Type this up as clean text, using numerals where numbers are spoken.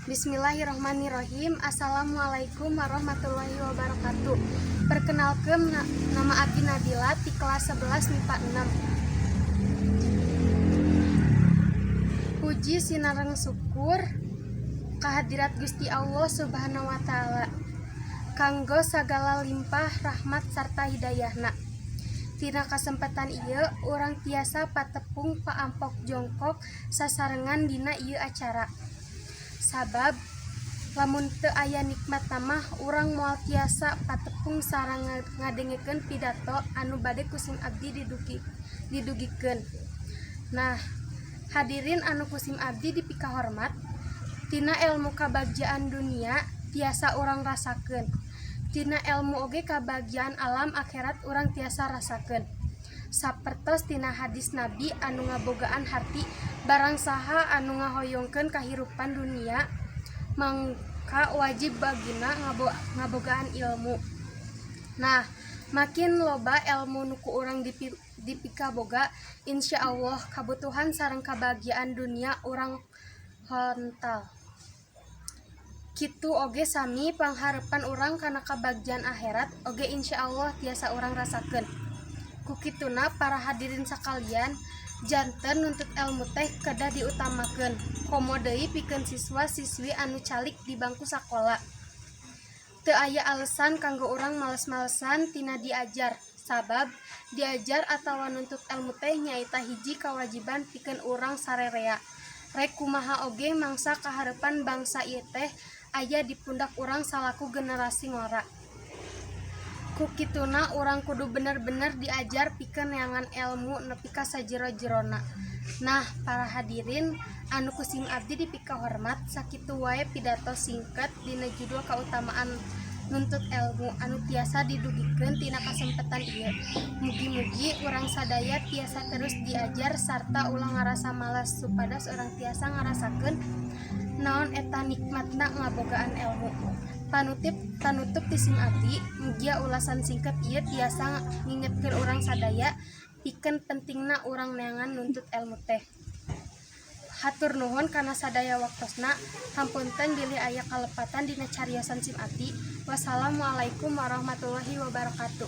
Bismillahirrahmanirrahim. Assalamualaikum warahmatullahi wabarakatuh. Perkenalkan, nama abdi Nabila di kelas 11 MIPA 6. Puji sinareng syukur kehadirat Gusti Allah Subhanahu wa Ta'ala kanggo sagala limpah rahmat sarta hidayahna. Tina kasempatan ieu urang tiasa patepung paampok jongkok sasarengan dina ieu acara, sabab lamun teu aya nikmat mah urang moal tiasa patepung sareng ngadengekeun pidato anu bade ku sim abdi didugikeun. Nah, hadirin anu ku sim abdi dipikahormat, tina ilmu kabagjaan dunia tiasa urang rasakeun, tina ilmu oge kabagjaan alam akhirat urang tiasa rasakeun. Sapertos tina hadis Nabi anu ngabogaan harti, barang saha anu ngahoyongkeun kahirupan dunia, mangka wajib bagina ngabogaan ilmu. Nah, makin loba ilmu nu ku urang dipikaboga, insya Allah kabutuhan sareng kabahagiaan dunia urang hontal. Kitu oge sami pangharepan urang kana kabagjaan akhirat oge insya Allah tiasa urang rasakeun. Ku kituna, para hadirin sakalian, janten nuntut ilmu teh kedah diutamakeun, komo deui pikeun siswa-siswi anu calik di bangku sakola. Teu aya alesan kanggo urang males-malesan tina diajar, sabab diajar atawa nuntut ilmu teh nyaeta hiji kawajiban pikeun urang sarerea. Rek kumaha oge mangsa kaharepan bangsa ieu teh aya di pundak urang salaku generasi ngora. Ku kituna urang kudu bener-bener diajar pikeun neangan elmu nepi ka sajero-jerona. Nah, para hadirin anu ku sim abdi dipikahormat, sakitu wae pidato singkat dina judul kautamaan nuntut ilmu anu tiasa didugikeun tina kasempetan ieu. Mugi-mugi urang sadaya tiasa terus diajar sarta ulah ngarasa malas, supados urang tiasa ngarasakeun naon eta nikmatna ngabogaan ilmu. Panutup ti sim abdi, mugia ulasan singkat ieu tiasa ngingetkeun urang sadaya pikeun pentingna urang neangan nuntut ilmu teh. Hatur nuhun kana sadaya waktosna. Hapunten bilih aya kalepatan dina cariosan sim abdi. Wassalamualaikum warahmatullahi wabarakatuh.